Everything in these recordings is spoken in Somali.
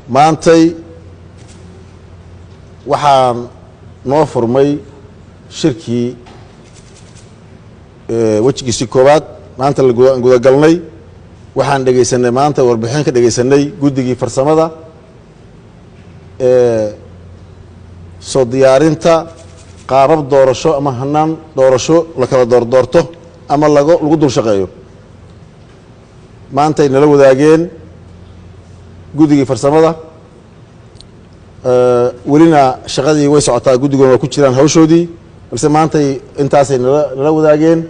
Maantay waxaan noo furmay shirkii wejigiisii koowaad. Maanta la gudagalnay. Waxaan dhegaysanay maanta, warbixin ka dhegaysanay guddigii farsamada ee soo diyaarinta qaabab doorasho ama hanaan doorasho la kala doordoorto ama lagu dul shaqeeyo. Maantay nala wadaageen guddigii farsamada. Welina shaqadii way socotaa, guddiguna waa ku jiraan hawshoodii, balse maantay intaasay nala wadaageen.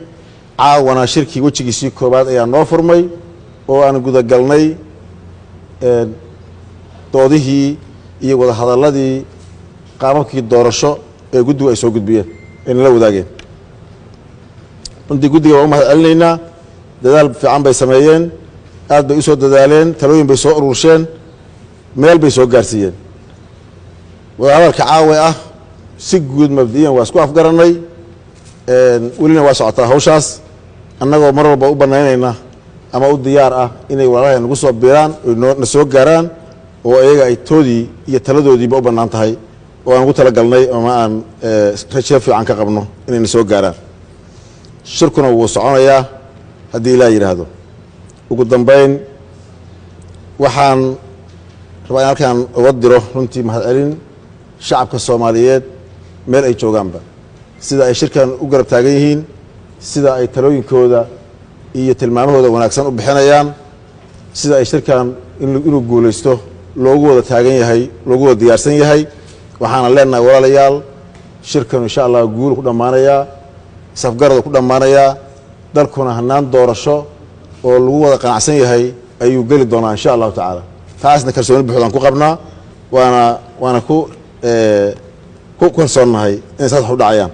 Caawana shirkii wejigiisii koowaad ayaa noo furmay oo aan gudagalnay doodihii iyo wadahadalladii qaababkii doorasho ee guddigu ay soo gudbiyeen, ay nala wadaageen. Runtii guddiga waan u mahad celinaynaa. Dadaal fiican bay sameeyeen, aad bay u soo dadaaleen, talooyin bay soo urursheen, meel bay soo gaarsiiyeen. Wadahadalka caawe ah si guud mabdi'iyan waa isku afgarannay. Welina waa socotaa hawshaas, annagoo mar walba u banaynayna ama u diyaar ah inay walaalahay nagu soo biiraan oy noo na soo gaaraan, oo iyaga ay toodii iyo taladoodiiba u bannaan tahay, oo aan ugu talagalnay ama aan rajo fiican ka qabno inay na soo gaaraan. Shirkuna wuu soconayaa haddii Ilaah yidhaahdo. Ugu dambayn, waxaan rabaa in halkaan uga diro runtii mahadcelin shacabka Soomaaliyeed meel ay joogaanba, sida ay shirkan u garab taagan yihiin, sida ay talooyinkooda iyo tilmaamahooda wanaagsan u bixinayaan, sida ay shirkan inuu guulaysto loogu wada taagan yahay, loogu wada diyaarsan yahay. Waxaana leenahay, walaalayaal, shirkanu insha Allah guulu ku dhammaanayaa, safgaradu ku dhammaanayaa, dalkuna hanaan doorasho oo lagu wada qanacsan yahay ayuu geli doonaa insha Allahu tacaala. Taasna kalsooni buuxdaan ku qabnaa, waana ku kalsoonnahay inay saas wax u dhacayaan.